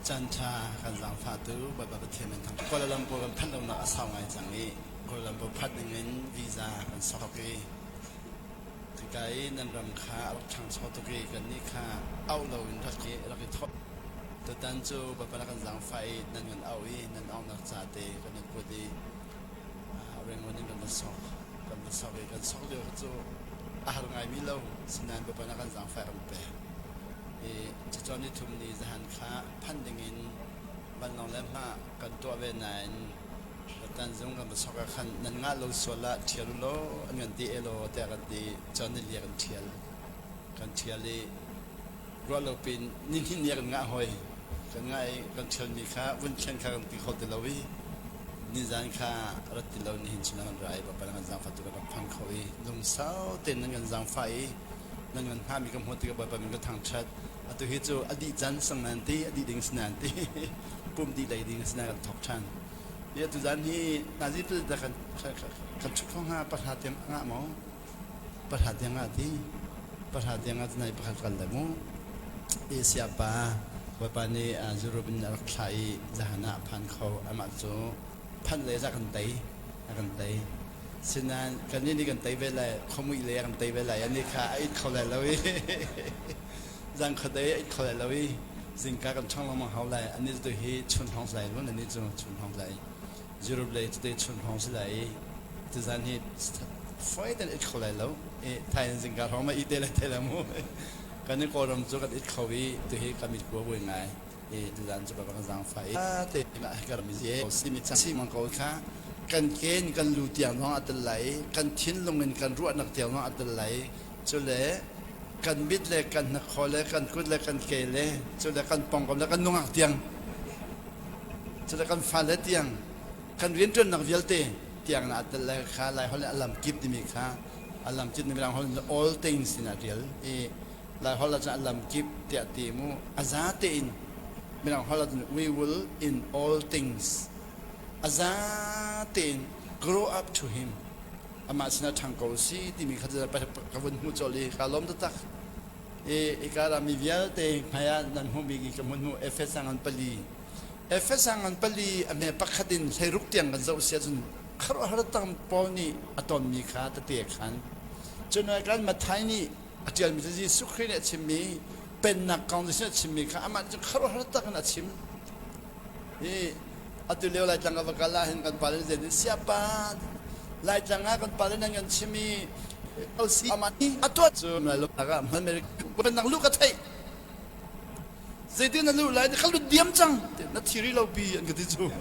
Caan ṭha kan zaangfahtu Bawipa Pathian min thangṭhat. Kuala Lumpur kan phanh lonak a sau ngai cang i Kuala Lumpur phanh dingin visa kan sok i hika i nan ram kha a rak ṭhangcho tuk i kannih kha auh loin rak i rak i thawh. Tutan cu Bawipa na kan zaangfah i nan kan auh i nan auhnak ca te kan i put i Rangoon in kan va sok. Kan va sok i kan sok lio cu a har ngaimi lo sinain Bawipa na kan zaangfah kan pek. I cacawn ni thum ni zahan kha phanh dingin vanlawng le hma kan tuah ve nain Tanzung kan va sok ah khan nan ngah lo sual ah ṭhial u law an kan ti elaw tiah kan ti. Cawn ni lia kan ṭhial. Kan ṭhial i ruah lo pin ni hnih ni kan ngah hoi. Kan ngah i kan ṭhialmi kha vun thlen kha kan ti kho ti lo i nizan kha rat ti lo nihin chun ah kan ra i Bawipa nan kan zaangfah tu kan rak phan kho i lungsau tein nan kan zaangfah i nan kan hngahmi ka hmuh tikah Bawipa min ka thangṭhat. Atu hi cu a dih can sang nan ti, a dih ding si nan ti, pum dih lei ding si nan kan thawk ṭhan. Hi atu zan hi nazi da kan kan chuk kho hnga pahra tiang ngah maw? Pahra tiang ngah ti. Pahra tiang ah nai pakhat kal le mu. Asia pa Bawipa nih Europe in a rak thlah i zahan ah a phan kho. Amah cu phanh le za kan tei. A kan tei. Sinain kannih nih kan tei ve lai, khuamuih lei ah kan tei ve lai. Anih kha a it kho lai lo i zan khuadei a it kho lai lo i zingka kan ṭhang lengmang hau lai. Anih cu hi chun hrawng si lai lu, anih cu chun hrawng si lai. Europe lei cu te chun hrawng si lai i tuzan hi fawi tein it kho lai lo. I thain zingka hrawng ma i te lai te lai mu. Kan i Kawlram cu kan it kho i tuhi kan mit kua buai ngai. I tuzan cu ka zaangfah i te mah ka ram i si mi si mang ko kha kan ken kan lu tiang zong a tel lai kan thinlung in kan ruahnak tiang zong a tel lai cule kan mit le kan hnakhaw le kan kut le kan ke le cule kan pongkam le kan nungak tiang cule kan fale tiang kan rianṭuannak vialte tiang na tel lai kha lai holh a lam kip timi kha a lam kip timi lang holh all things in a rial i Lai holh ahcun a lamkip tiah ti mu a za tein Mirang holh ahcun we will in all things a za tein grow up to him amah sinah ṭhang ko si timi kha ka vun hmuh colh i kaa lawm taktak i hika ah mi vialte hmai ah nan hmuhmi ka hmun hmuh Efesa ngan pali Efesa ngan pali a hme pakhat in hleiruk tiang kan zoh si ahcun khuaruahhar tang Paul nih a tonmi kha tete khan cun kan Matthai nih a ṭialmi cu Jesuh Khrih nih a chimmi pennak kong Jesuh nih a chimmi kha amah cu khuaruahhar tak in a chim. Hi atu lio Laitlang ka va kal ah hin kan pale zen in siapa Laitlang ah kan pale nan kan chim i si amah a tuah cu lai lo ah hman pennak lu ka theih zeitin na lu lai ka lut diam cang na thiri lo pi an ka ti cu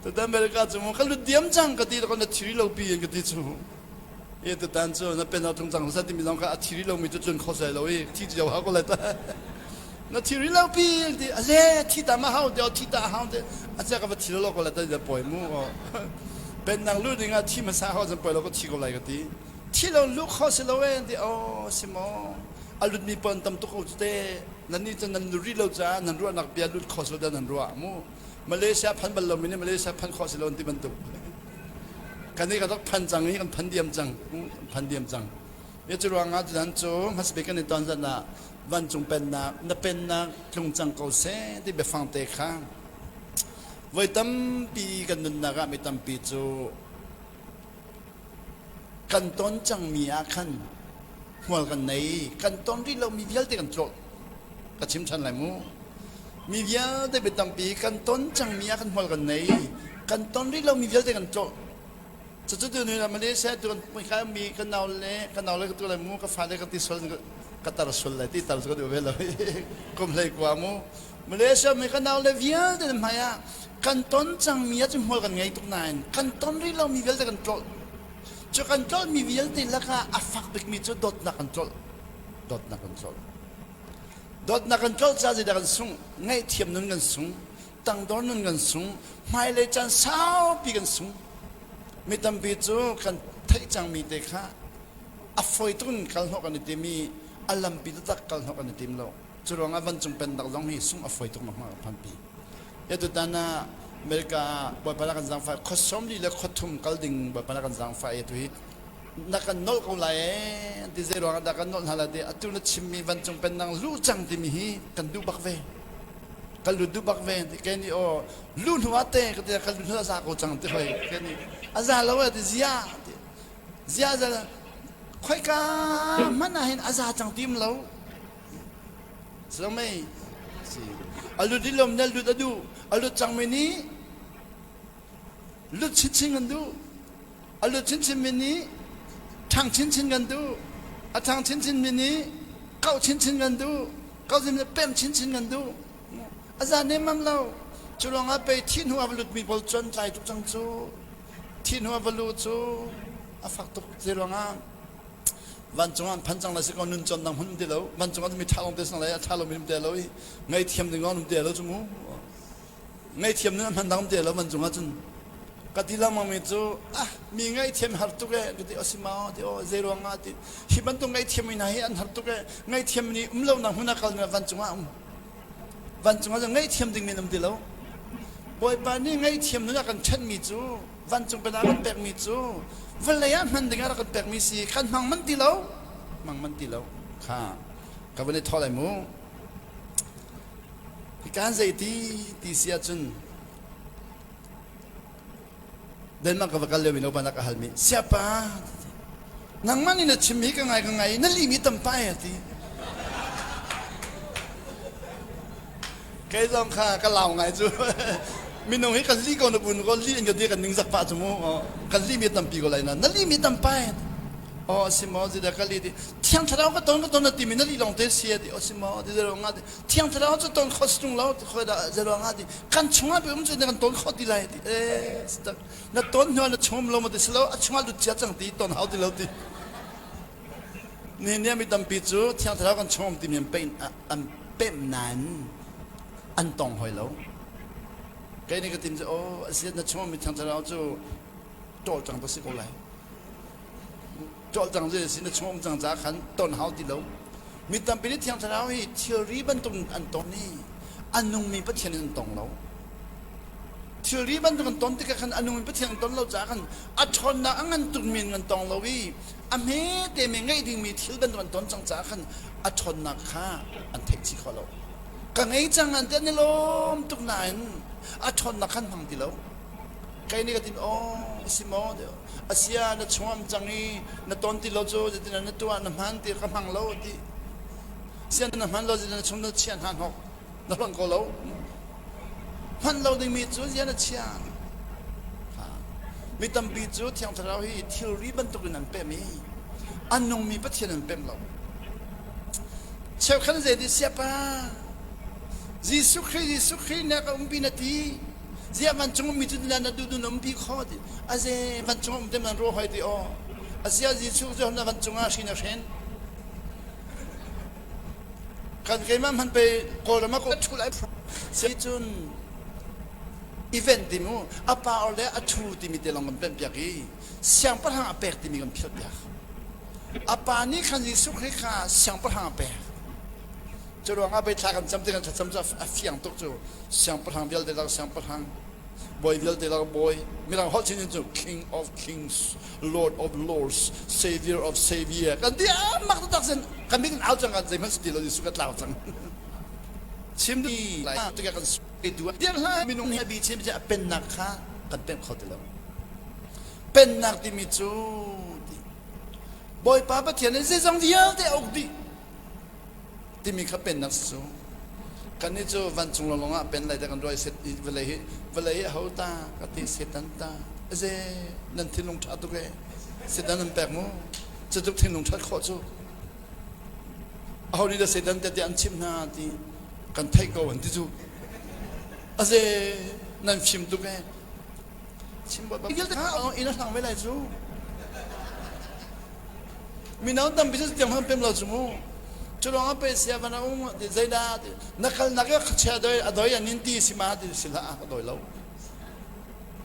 Tutan America cu ka lut diam cang ka ti na thiri lo pi an ka ti cu E tutan cu na pen tung cang sa timi zong kha a thiri lomi cu tlun kho sai lo i thi cio hau ko lai ta na thiri lo pi ti a le thi ta ma hau te thi ta hau te a cha ka va thi lo ko lai ta da poi mu pen nang lu ding ah thi ma sa hau zan poi lo ko thi ko lai ka ti thi lo lu kho si lo e ti o si mo a lut mi pon tam tuk ko te nan ni cu nan ri lo ca nan ruah nak bia lut kho si lo da nan ruah mu Malaysia phan bal lo mi nih Malaysia phan kho si lo ti bantuk kan i kan rak phan cang i kan phan diam cang phan diam cang ya cu ruangah tutan cu hmasabik kan i ton zan ah vancung pennak na pennak tlung cang ko seh ti biafang te kha voi tampi kan nunnak ah mi tampi cu kan ton cangmi ah khan hmual kan nei kan ton rih lomi vialte kan tlawh ka chim ṭhan lai mu mi vialte bia tampi kan ton cangmi ah kan hmual kan nei kan ton rih lomi vialte kan tlawh cucu tu ni Malaysia tu kan kai mi kan nau le kan nau le ka tu lai mu ka fale ka ti sual ka tar sual lai ti tar ka duh ve lo kum hlei kwa mu Malaysia mi kan nau le vialte hmai ah kan ton cangmi ah cun hmual kan ngei tuk nain kan ton rih lomi vialte kan tlolh cu kan tlolhmi vialte lakah a fak bikmi cu dawtnak kan tlolh dawtnak kan tlolh dawtnak kan tlolh ca zeidah kan sung ngaihthiam nun kan sung tangdor nun kan sung hmailei caan saupi kan sung mi tampi cu kan theih cangmi te kha a fawi tuk in kal hnawh kan i tim i a lampi taktak kal hnawh kan i tim lo Cu ruangah vancung pennak zong hi sungh a fawi tuk nak hnga phanpi. Ya tutan ah America ah Bawipa na kan zaangfah khua sawmli le khua thum kal ding Bawipa na kan zaangfah e tu hi. Na kan nolh ko lai ee an ti. Zei ruangah dah kan nolh hna lai ti atu na chimmi vancung pennak luh cang timi hi kan duh bak ve. Kan lut duh bak ve ti ke nih aw lu hnu ah te ka ti kan lu hnu a za ko cang ti hoi ke nih a za lo eh ti zia ti zia za khoika hmanh ah hin a za cang tim lo Silomei si a lut i lom na lut a duh a lut cang mi nih lut chinchin kan duh a lut chinchin mi nih ṭhang chinchin kan duh a ṭhang chinchin mi nih kauh chinchin kan duh kauh chinchin pem chinchin kan duh a za nemmam lo cu lawngah pei thi hnu a va lut mi pawl cu an tlai tuk cang cu thi hnu a va lu cu a fak tuk zei ruangah vancung ah an phan cang lai si ko nun con dang hun ti lo vancung ah mi ṭha lawng te sang lai a ṭha lomi um te lo i ngaihthiam ding lawng um te lo cu mu ngaihthiam nun a hman dang um te lo vancung ah cun ka ti lengmang mi cu ah mi ngaihthiam har tuk e ka ti a si ma ti o zei ruang ah ti hi bantuk ngaihthiam mi hna hi an har tuk e ngaihthiam ni um lo nak hmun ah kal na vancung ah um vancung ah ngaihthiam ding mi um ti lo Bawipa nih ngaihthiam nun a kan ṭhen mi cu vancung pennak kan pekmi cu vawlei ah hman ding ah rak kan pekmi si kan hmang manh ti lo hmang manh ti lo kha ka van i thawh lai mu hi kan zei ti ti si ahcun Denmark ka va kal lio mi no pa na ka halmi siapa nangmah nih na chim hi ka ngai ka ngai na limi tampai a ti Kei zong kha ka lau ngai cu. Minung hi kan li ko na bun ko li in ka ti kan ningzak pah cu mu. Kan li mi tampi ko lai na. Na li mi tampai. Oh si maw zida ka li ti. Thiang thlarau ka ton ka ton na ti mi na li long te si ti. Oh si maw ti zero nga ti. Thiang thlarau cu ton kho stung lo ti khoi da zero nga ti. Kan chungah bi um cu kan ton kho ti lai ti. Eh na ton hnu na chungum lo ma ti silo a chungah lut cia cang ti ton hau ti lo ti. Nihin ni ah mi tampi cu Thiang Thlarau kan chung um timi an peih an pemh nain an tong hoi lo. Kei nih ka tim cu aw a si na chung ummi Thiang Thlarau cu ṭawl cang ta si ko lai. Ṭawl cang cu si na chung um cang caah khan ton hau ti lo. Mi tampi nih Thiang Thlarau hi thilri bantuk an ton i a nungmi Pathian in an tong lo. Thilri bantuk an ton tikah khan a nungmi Pathian an ton lo caah khan a ṭhawnnak a ngan tukmi in an tong lo i a hmete mi ngeih dingmi thil bantuk an ton cang caah khan a ṭhawnnak kha an theih chih khawh lo. Ka ngei cang an ti an i lawm tuk nain a ṭhawnnak khan hmang ti lo. Kei nih ka tin aw a si maw a sia na chuam cang i na ton ti lo cu zeitin na tuah na hman ti ka hmang lo ti sia na hman lo zeitin na chung na chia hna hnok na hlonh ko lo hman lo dingmi cu zia na chia mi tampi cu thiang thlarau hi thilri bantukin an pem i an nungmi pathian an pem lo cheukhat zei ti siapa Jesuh Khrih Jesuh Khrih na ka umpi na ti ziah vancung ummi cu na duh duh na umpi kho ti aze vancung um te man ro hoi ti aw asia Jesuh cu na vancung ah hrin a hren Kan keimah hmanh pei Kawlram ah ka ṭhu lai si cun event ti mu a pa or le a ṭhu timi te lawng kan pemh piak i siangpahrang a pek timi kan philh piak. A pa nih khan Jesuh Khrih kha siangpahrang a pek. Cu ruangah pei thla kan cam ti kan thlacam cu a fiang tuk cu siangpahrang vialte lak siangpahrang bawi vialte lak bawi mirang holh chin cu King of Kings Lord of Lords Savior of Savior kan ti a mak taktak sin kan min au cang kan zeihmanh si ti lo Jesuh ka tlau cang chim di lai tikah kan tu tiang hla minung hi bi chim a pennak kha kan pemh kho ti lo pennak timi cu Bawipa Pathian nih zeizong vialte a uk dih timi kha pennak si cu kannih cu vancung lawnglawng ah pen lai dah kan ruai set i vawlei hi vawlei hi aho ta ka ti setan ta aze nan thinlung ṭha tuk e setan nan pek mu cu tuk thinlung ṭhat khawh cu aho nih dah setan te an chimh hna ti kan theih ko an ti cu aze nan fim tuk e chim bawipa vialte kha inn a hlang ve lai cu Mino tampi cu tiang hmang pem lo cu mu. Cu lawng ah pe sia van a um ti zeidah ti na kal nak ah khuachia doi a doi an in ti si ma ti si hlah ka doi lo.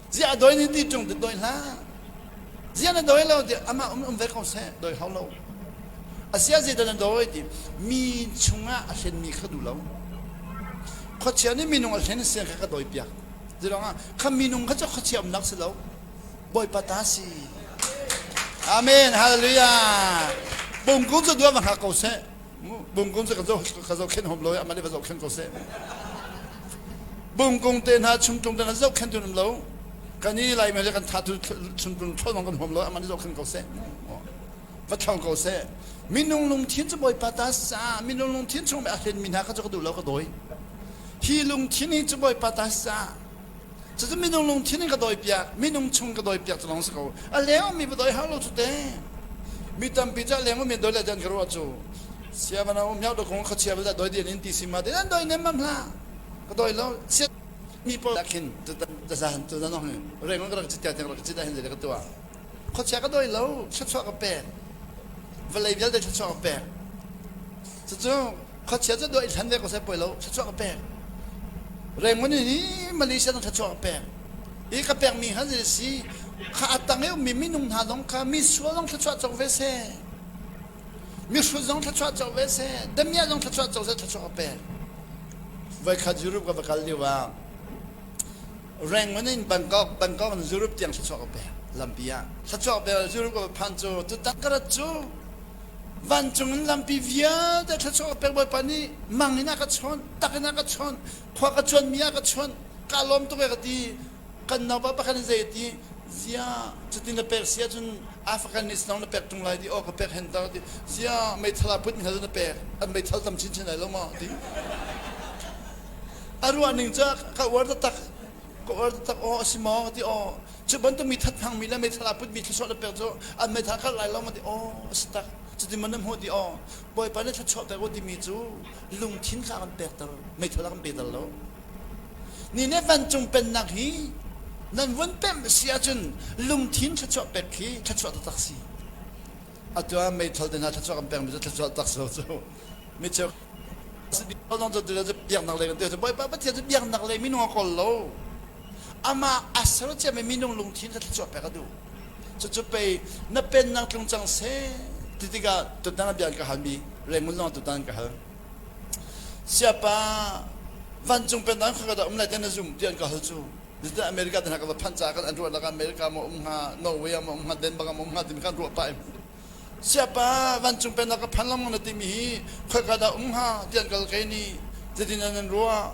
Zia a doi nin ti ṭung ti doi hlah. Zia na doi lo ti amah um um ve ko seh doi hau lo. Asia zeidah na doi ti mi chungah a hlenmi kha duh lo. Khuachia nih minung a hlen siang kha ka doi piak. Zilong ah kha minung kha cu khuachia umnak si lo. Bawipa ta si. Amen. Hallelujah. Bungkung cu duam hngak ko seh. Bungkung cu ka zohkhenh hom lo i amah nih va zohkhenh ko seh. Bungkung te hna chumtlung te hna zohkhenh tu um lo. Kan i lai me kan tha tu chumtlung thlawng kan huam lo amah nih zohkhenh ko seh. Va thlong ko seh. Minung lungthin cu Bawipa ta sa. Minung lungthin chung a hlen mi hna kha cu ka duh lo ka dawi. Hi lungthin hi cu Bawipa ta sa. Cucu minung lungthin in ka dawipiak, minung chung ka dawipiak cu lawng si ko. A leng mi va dawi hau lo cu te. Mi tampi cu a leng mi dawi le dan ka ruah cu. Sia va na miau do kong kha chia va dawi din in ti si ma din an dawi nem mam hlah. Ka dawi lo. Sia mi pawl khin tu zan tu zan hong reng ka rak chit tiang rak chit hin ka tuah. Khuachia ka dawi lo, thluachuah ka pek. Vawlei vialte thluachuah ka pek. Cucu khuachia cu duah i thlen ve ko seh poi lo thluachuah ka pek Raymond nih Malaysia zong thluachuah ka pek i ka pek mi kha zei si kha a tang i ummi minung hna zong kha mi sual zong thluachuah co ve seh mi hrut zong thluachuah co ve seh damiah zong thluachuah co seh thluachuah ka pek voikhat Europe ka va kal lio ah Rangoon in Bangkok Bangkok in Europe tiang thluachuah ka pek lampi ah thluachuah ka pek Europe ka va phan cu tutan ka rat cu Vancung in lampi vialte thluachuah ka pek Bawipa nih mang in a ka chawnh, tak in a ka chawnh, khua ka cuanmi a ka chawnh, ka lawm tuk e ka ti. Kan naupa pakhat in zei a ti, ziah cutin na pek si ahcun Afghanistan na pek ṭung lai ti, aw ka pek hen ta ti, ziah meithal aa putmi hna cu na pek, an meithal tam chinchin lai lo maw ti. A ruah ning cu ka uar taktak, ka uar taktak, aw a si maw ti, aw Cu bantuk mi that hmangmi le meithal aa putmi thluachuah na pek cu an meithal kal lai lo ma ti aw a si tak cutin man na hmuh ti aw Bawipa nih thluachuah pek u timi cu lungthin kha a kan pekter meithal a kan peter lo ni nih vancung pennak hi nan vun pemh si ahcun lungthin thluachuah pek khi thluachuah taktak si atu ah meithal te hna thluachuah kan pekmi cu thluachuah tak so cu micheu biaknak lei kan ti Bawipa Pathian cu biaknak lei minung a kawl lo amah a ser ciami minung lungthin kha thluachuah pek a duh cucu pei na pennak tlung cang seh ti tikah tutan a bia ka halmi Raymond zong tutan ka hal siapa vancung pennak kha ka dah um lai te na zum ti an ka hal cu Zeicahtiah America te hna ka va phanh caah kan an ruah nak America maw um hnga Norway ah maw um hnga Denmark ah maw um hnga timi kan ruah pah Siapa vancung pennak ka phan lengmang na timi hi khoika dah um hnga ti an kal kei nih zeitin an ruah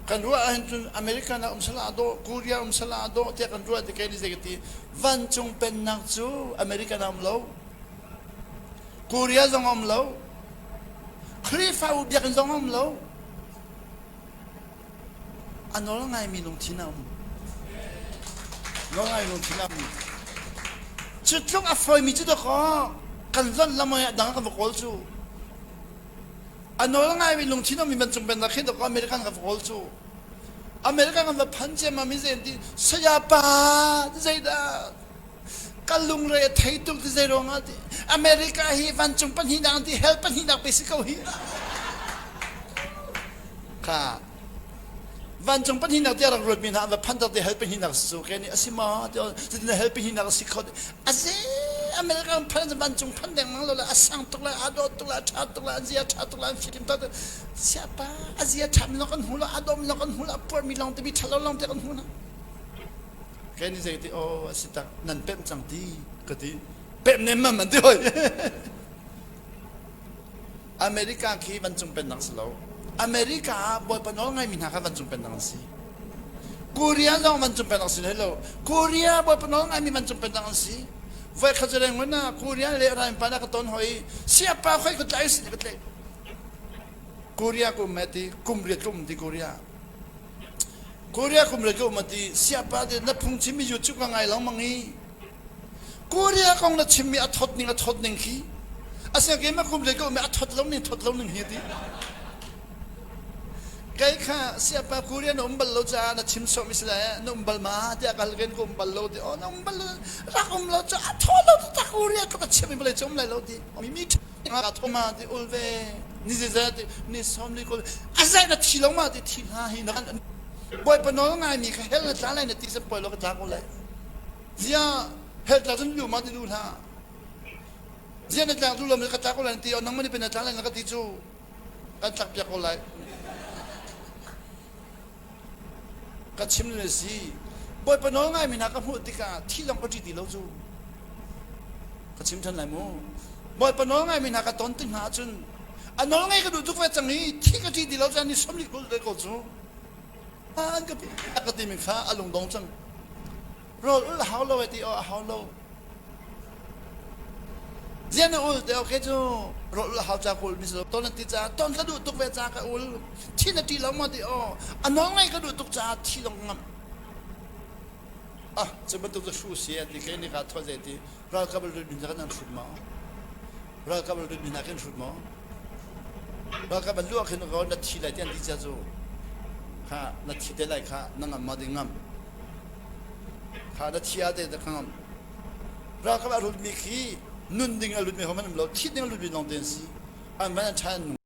kan ruah ahhin cun America na um sala dawh Korea um sala dawh tiah kan ruah ti kei nih zei ka ti vancung pennak cu America na um lo Korea zong um lo Khrihfabu biakinn zong um lo A nawl ngaimi lungthin a um. Nawl ngai lungthin a um. Cu tluk a fawimi cu dawkaw kan lonh lam ah dang kan va kawl cu. A nawl ngaimi lungthin a ummi vancung pennak khi dawkaw American kan va kawl cu. American kan va phan ciammam i zei an ti saya pa zeidah ka lungre a thei tuk ti zei ruangah ti America hi vancung pahnihnak an ti hell pahnihnak pe si ko hi kha vancung pahnihnak tiah rak ruatmi hna an va phan tak ti hell pahnihnak si cu ke nih a si ma ti cutin hell pahnihnak a si kho a ze America an phan vancung phan dengmang lo le a sang tuk le a dawt tuk le a ṭha tuk le an zia ṭha tuk le an fim tuk siapa a zia ṭha mi lawng kan hmu lo a dawm lawng kan hmu lo a puarmi lawng te mi ṭha lo lawng te kan hmu na Kei nih zei ti aw a si tak nan pemh cang ti ka ti pemh nem mam an ti hoi America khi vancung pennak si lo America ah Bawipa nawl ngaimi hna kha vancung pennak an si Korea zong vancung pennak si hlei lo Korea Bawipa nawl ngaimi vancung pennak an si voi khat cu reng na Korea le rain pa na ka ton hoi siapa khoi ka tlai si ka tlai Korea kum me ti kum riat kum ti Korea Korea kum le ka um a ti siapa te na phung chimmi YouTube ka ngai lengmang i Korea kong na chimmi a thot ning a thot ning khi asina keimah kum le ka um i a thot lo ning thot lo ning hi ti kai kha siapa Korea na um bal lo caah na chim sawh mi si lai na um bal ma tiah ka hal ken ka um bal lo ti oh na um bal lo rak um lo cu a thaw lo ta Korea ka chim mi vawlei cu um lai lo ti mi mi nga tho ma ti ul ve ni zizat ti ni som li kul a zai na thi lo ma ti thi hna hi na bawipa nawl ngai mi kha hell na tla lai na ti sem poi lo ka tla ko lai zia hell tla cun lu ma ti lu hla zia na tlak du lo mi ka tla ko lai na ti o nang mani pe na tla lai na ka ti cu kan tlak piak ko lai ka chim le si bawipa nawl ngai mi hna ka hmuh tikah thi long ka ṭi ti lo cu. Ka chim ṭhan lai mu. Bawipa nawl ngaimi hna ka ton ti hna ahcun a nawl ngai ka duh tuk ve cang i thi ka ṭih ti lo caan ni 40 kul te ko cu an ka ka timi kha a lungdong cang. Rawl ul a hau lo ai ti aw a hau lo. Zian na ul te okay cu rawl ul a hau ca ka ul mi si lo ton an ti caah ton ka duh tuk ve ca ka ul thi na ṭih lo maw ti aw a nawl ngai ka duh tuk caah thi zong ka ngamh. Ah cu bantuk cu hru si a ti kei nih ka thawh zei ti ralkap lut mi hna kan hrut maw? Ralkap lut mi hna kan hrut maw? Ralkap an luah khin ko na thi lai ti an ti cia cu kha na thi te lai kha na ngam ma ding ngam kha na thi a te kha ngam ralkap a lut mi khi nun ding a lut mi ho man um lo thi ding a lut mi lawng te an si an van an tha an nung.